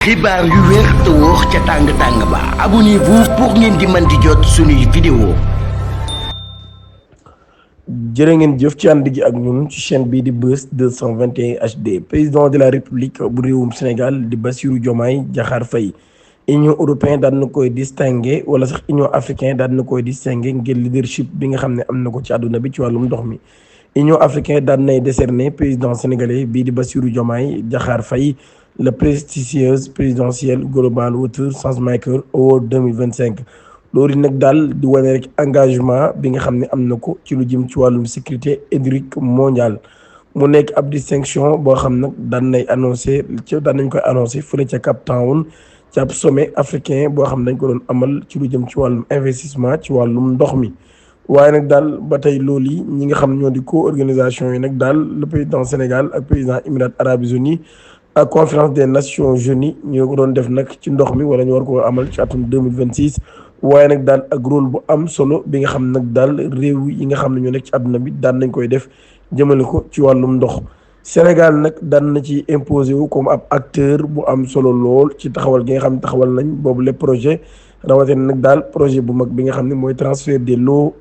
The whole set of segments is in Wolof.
xibaar yu wér te wóor ca tàng-tàng ba abonnez-vous pour ngeen di mën di jot suñuy vidéo. jërë ngeen jëf ci ànd gi ak ñun ci chaîne bii di Buzz 221 HD. Président de la République bu réewum Sénégal di Bassirou Diomaye Diakhar Faye, Union européenne daan na koy distingué wala sax Union africaine daan na koy distingué ngir leadership bi nga xam ne am na ko ci àdduna bi ci wàllum ndox mi. Union africaine daan nay décerné président sénégalais bii di Bassirou Diomaye Diakhar Faye le prestigieuse présidentielle Global Water Changemaker Award 2025. loolu nag daal di wane rek engagement bi nga xam ne am na ko ci lu jëm ci wàllum sécurité hydrique mondiale. mu nekk ab distinction boo xam nag daan nañ koy annoncé fële ca Cape Town ci ab sommet africain boo xam ne dañ ko doon amal ci lu jëm ci wàllum investissement ci wàllum ndox mi. waaye nag daal ba tey loolu yi ñi nga xam ñoo di co-organisation yi nag daal le président Sénégal ak président Émirats arabes unis ak conférence des nations unies ñoo ko doon def nag ci ndox mi wala ñu war koo amal ci atum 2026. waaye nag daal ak rôle bu am solo bi nga xam nag daal réew yi nga xam ne ñoo nekk ci àdduna bi daan nañ koy def jëmale ko ci wàllum ndox. Sénégal nag daan na ci imposé wu comme ab acteur bu am solo lool ci taxawal gi nga xam ne taxawal nañ boobu les projet rawatina nag daal projet bu mag bi nga xam ne mooy transfert de l'eau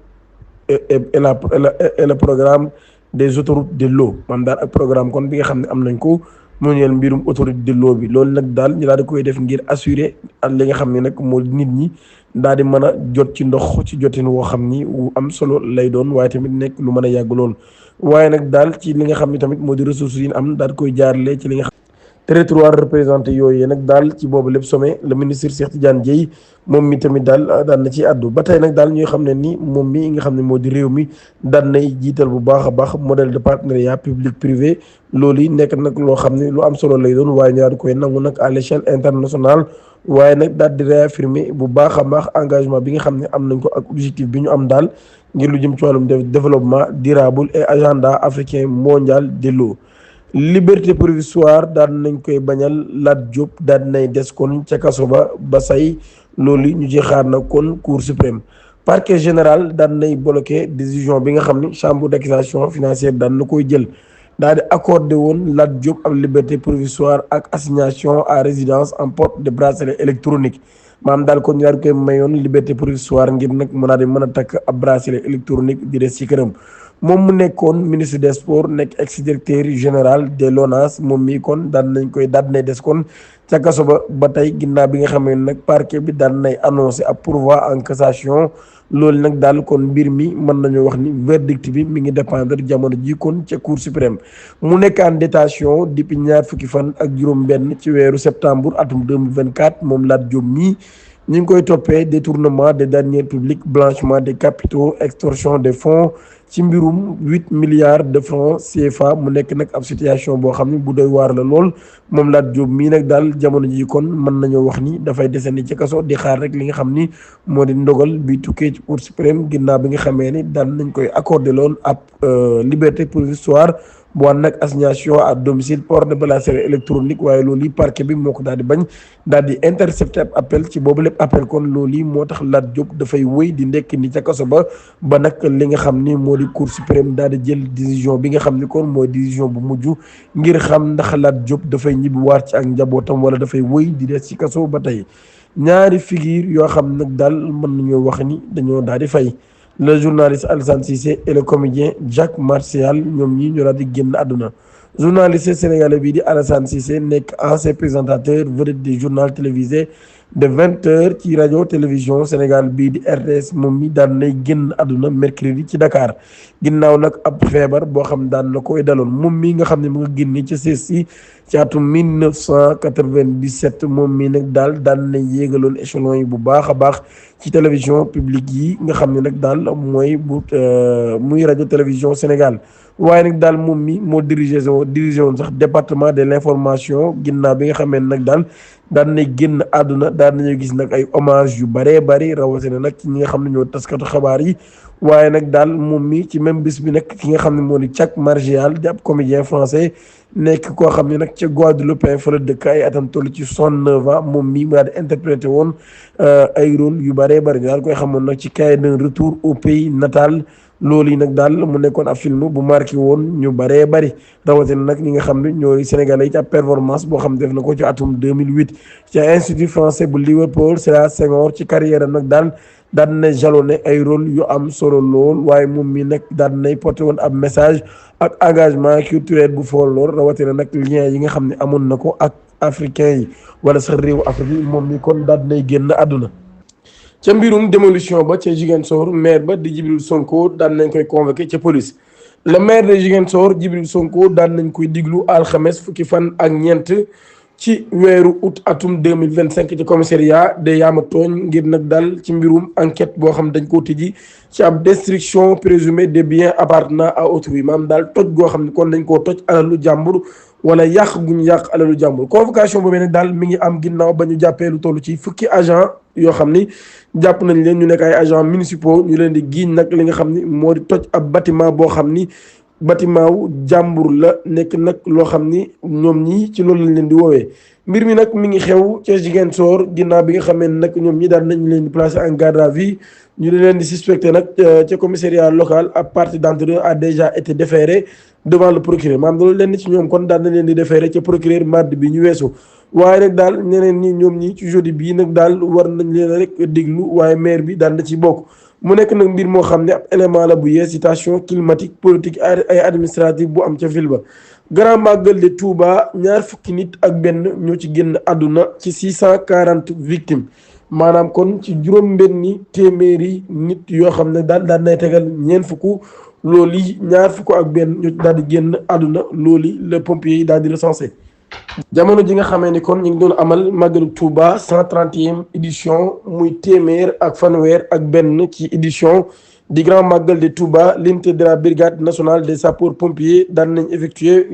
et le programme des autoroutes de l'eau maanaam daal ak programme kon bi nga xam ne am nañ ko mu ñeel mbirum autorité de l'eau bi. loolu nag daal ñu daal di koy def ngir assurer ak li nga xam ne nag moo nit ñi daal di mën a jot ci ndox ci jotin woo xam ni wu am solo lay doon waaye tamit nekk lu mën a yàgg lool. waaye nag daal ci li nga xam ne tamit moo di ressources yi am daal di koy jaarale ci li nga xam territoire représenté yooyu nag daal ci boobu lépp sommet le ministre Cheikh Tidiane Dièye moom mi tamit daal daan na ci àddu. ba tey nag daal ñuy xam ne ni moom mi nga xam ne moo di réew mi daan nay jiital bu baax a baax modèle de partenariat public privé. loolu yi nekk nag loo xam ne lu am solo lay doon waaye ñu daal di koy nangu nag à l'échelle internationale. waaye nag daal di réaffirmer bu baax a baax engagement bi nga xam ne am nañ ko ak objectif bi ñu am daal ngir lu jëm ci wàllum développement durable et agenda africain mondial de l'eau. liberté provisoire daan nañ koy bañal Lat Diop daan nay des kon ca kaso ba say loolu ñu ci xaar nag kon cour suprême. parquet général daan nay bloqué décision bi nga xam ne chambre d'accusation financière daan na koy jël daal di accordé woon Lat Diop ab liberté provisoire ak assignation à résidence en porte de bracelet électronique. maanaam daal kon ñu daal di koy mayoon liberté provisoire ngir nag mu daal di mën a takk ab bracelet électronique di des ci këram. moom mu nekkoon ministre des sports nekk ex-directeur général de l'ONAS moom mii kon daan nañ koy daal nay des kon ca kaso ba tey ginnaaw bi nga xamee nag parquet bi daan nay annoncé ab pourvoi en cassation. loolu nag daal kon mbir mi mën nañoo wax ni verdict bi mi ngi dépendre jamono ji kon ca cour suprême. mu nekk en détention depuis ñaar fukki fan ak juróom-benn ci weeru septembre atum 2024 moom Lat Diop mii ñu ngi koy toppee détournement des deniers publics, blanchiment des capitaux, extorsion des fonds ci mbirum 8 milliards de francs CFA. mu nekk nag ab situation boo xam ne bu doy waar la lool moom Lat Diop mii nag daal jamono ji kon mën nañoo wax ni dafay desandi ci kaso di xaar rek li nga xam ni moo di ndogal bi tukkee ci cour suprême ginnaaw bi nga xamee ni daan nañ koy accordé loon ab liberté provisoire bu wan nag assignation à domicile, port de bracelet électronique. waaye loolu yi parquet bi moo ko daal di bañ daal di intercepté ab appel ci boobu lépp appel kon loolu yi moo tax Lat Diop dafay wéy di nekk ni ca kaso ba nag li nga xam ni moo di cour suprême daal di jël décision bi nga xam ni kon mooy décision bu mujj ngir xam ndax Lat Diop dafay ñibbi waat ci ak njabootam wala dafay wéy di des ci kaso ba tey. ñaari figure yoo xam nag daal mën nañoo wax ni dañoo daal di fay. le journaliste Alassane Cissé et le comédien Jacques Martial ñoom ñi ñoo daal di génn àdduna. journaliste sénégalais bii di Alassane Cissé nekk ancien présentateur vedette du journal télévisé de 20h ci rajo télévision Sénégal bii di RTS moom mi daan nay génn àdduna mercredi ci Dakar ginnaaw nag ab feebar boo xam daan na koy daloon moom mi nga xam ne mu nga génne ca CESTI ci atum 1997 moom mi nag daal daan na yéegaloon échelon yi bu baax a baax ci télévision publique yi nga xam ne nag daal mooy muy rajo télévision Sénégal. waaye nag daal moom mi moo dirigé woon sax département de l'information ginnaaw bi nga xamee nag daal daan nay génn àdduna daan nañu gis nag ay hommage yu bëree bëri rawatina nag ci ñi nga xam ne ñoo taskatu xabaar yi. waaye nag daal moom mi ci même bis bi nag ki nga xam ne moo di Jacques Martial di ab comédien français nekk koo xam ne nag ca Guadeloupe fa la dëkk ay atam toll ci 69 ans moom mi mu daal di interprété woon ay rôle yu bëree bëri daal koy xamoon nag ci Cahiers d'un retour au pays natal loolu yi nag daal mu nekkoon ab film bu marqué woon ñu baree bari rawatina nag ñi nga xam ne ñooy sénégalais yi ci ab performance boo xam def na ko ci atum 2008 ci institut français bu Liverpool Sédar Senghor ci carrière am nag daan na jalonné ay rôle yu am solo lool waaye moom mi nag daan nay porté woon ab message ak engagement culturel bu fool lool rawatina nag lien yi nga xam ne amoon na ko ak africain yi wala sax réewu Afrique yi moom mi kon daan nay génn àdduna. ca mbirum démolition ba ca Ziguinchor maire ba di Djibril Sonko daan nañ koy convoqué ca police le maire de Ziguinchor Djibril Sonko daan nañ koy diglu alxames fukki fan ak ñeent ci weeru août atum 2025 ci commissariat de Yaama Tooñ ngir nag daal ci mbirum enquête boo xam dañ koo tijji ci ab destruction présumée des biens appartenant à autrui maanaam daal toj goo xam ne kon dañ koo toj alalu jàmbur wala yàq guñ yàq alalu jàmbur convocation boobu nag daal mi ngi am ginnaaw ba ñu jàppee lu toll ci fukki agent yoo xam ni jàpp nañ leen ñu nekk ay agents municipaux ñu leen di giiñ nag li nga xam ni moo di toj ab bâtiment boo xam ni bâtiment wu jàmbur la nekk nag loo xam ni ñoom ñi ci loolu lañ leen di woowee mbir mi nag mi ngi xew ca Ziguinchor ginnaaw bi nga xamee ne nag ñoom ñi daan nañ leen di placer en garde à vue ñu leen di suspecté nag ca commissariat local ab partie d'entre eux a déjà été déféré devant le procureur maanaam loolu leen ci ñoom kon daan nañ leen di déféré ca procureur mardi bi ñu weesu waaye nag daal ñeneen ñi ñoom ñi ci jeudi bii nag daal war nañ leen rek déglu waaye maire bi daan na ci bokk mu nekk nag mbir moo xam ne ab élément la bu yees situation climatique politique ay administrative bu am ca ville ba Grand Magal de Touba ñaar fukki nit ak benn ñoo ci génn àdduna ci 640 victimes maanaam kon ci juróom-benni téeméeri nit yoo xam ne daal daan nay tegal ñeent fukk loolu yi ñaar fukk ak benn ñoo daal di génn àdduna loolu yi le pompier yi daal di recensé. jamono ji nga xamee ni kon ñu ngi doon amal Magalu Touba 130e édition muy téeméer ak fanweer ak benn ci édition di Grand Magal de Touba l'unité de la brigade nationale des sapeurs pompiers daan nañ effectuer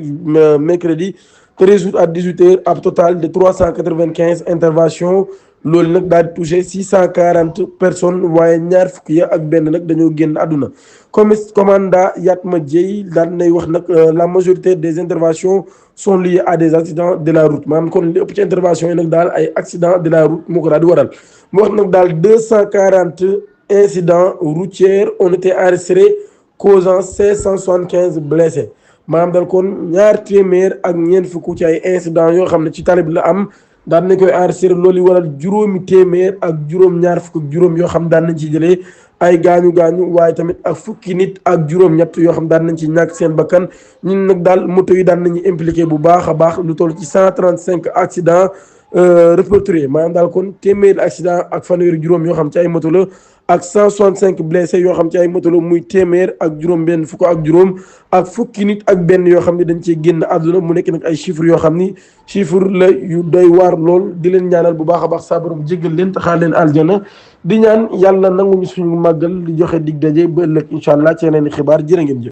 mercredi 13 août à 18h ab total de 395 interventions loolu nag daal di touché 640 personnes waaye ñaar fukki ya ak benn nag dañoo génn àdduna commandant Yatma Dieye daan nay wax nag la majorité des interventions sont liées à des accidents de la route maanaam kon li ëpp ci intervention yi nag daal ay accidents de la route moo ko daal di waral mu wax nag daal 240 incidents routiers ont été enregistrés causant 575 blessés maanaam daal kon ñaar téeméer ak ñeent fukk ci ay incidents yoo xam ne ci tali bi la am daan nañ koy enregistré loolu waral juróomi téeméer ak juróom-ñaar fukk ak juróom yoo xam daan nañ ci jëlee ay gaañu waaye tamit ak fukki nit ak juróom-ñett yoo xam daan nañ ci ñàkk seen bakkan ñun nag daal moto yi daan nañu impliqué bu baax a baax lu toll ci 135 accidents répertoriés maanaam daal kon téeméeri accident ak fanweeri juróom yoo xam ci ay moto la ak 165 blessés yoo xam ci ay moto la muy téeméer ak juróom-benn fukk ak juróom ak fukki nit ak benn yoo xam ne dañ cee génn àdduna mu nekk nag ay chiffres yoo xam ni chiffre la yu doy waar lool di leen ñaanal bu baax a baax saa borom jéggal leen taxaar leen aljana di ñaan yàlla nanguñu suñu màggal di joxe dig daje ba ëllëg incha allah ci yeneen i xibaar jërë ngeen jëf.